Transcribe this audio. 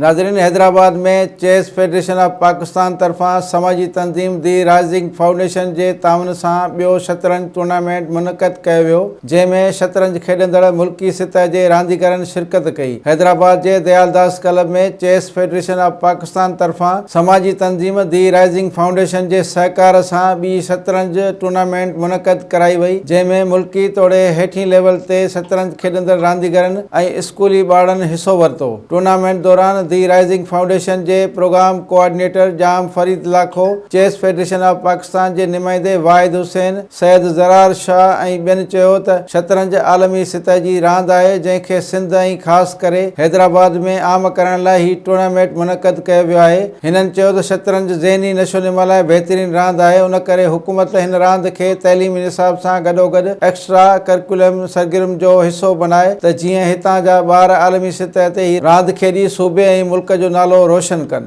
ناظرين Hyderabad ۾ chess federation of Pakistan طرفان سماجي تنظيم the rising foundation جي تعاون سان ٻيو شطرنج ٽورنامينٽ منعقد ڪيو ويو جنهن ۾ شطرنج کيڏندڙ ملڪي سطح جي رانديگرن شرڪت ڪئي حيدرآباد جي Dayal Das club ۾ chess federation of Pakistan طرفان سماجي تنظيم the rising foundation جي سهڪار سان ٻي شطرنج ٽورنامينٽ منعقد ڪرائي وئي جنهن ۾ ملڪي توڙي هيٺين ليول تي شطرنج کيڏندڙ رانديگرن ۽ اسڪولي ٻارڙن حصو ورتو. ٽورنامينٽ دوران the rising foundation جي programme coordinator Jam Farid Lakho, chess federation of Pakistan جي نمائندي واحد حسين، سيد زرار شاهه ۽ ٻين چيو ته شطرنج عالمي سطح جي راند آهي جنهن کي سنڌ ۽ خاص ڪري حيدرآباد ۾ عام ڪرڻ لاء هي ٽورنامينٽ منعقد ڪيو ويو آهي. هنن چيو ته شطرنج ذهني نشونما لاء بهترين راند آهي ان ڪري حڪومت هن راند کي تعليمي نصاب سان گڏوگڏ ايڪسٽرا ڪريڪولم سرگرم جو حصو بڻائي ته جيئن هتان جا ٻار عالمي سطح تي هي راند کيڏي صوبي ۽ ملڪ جو نالو روشن ڪن.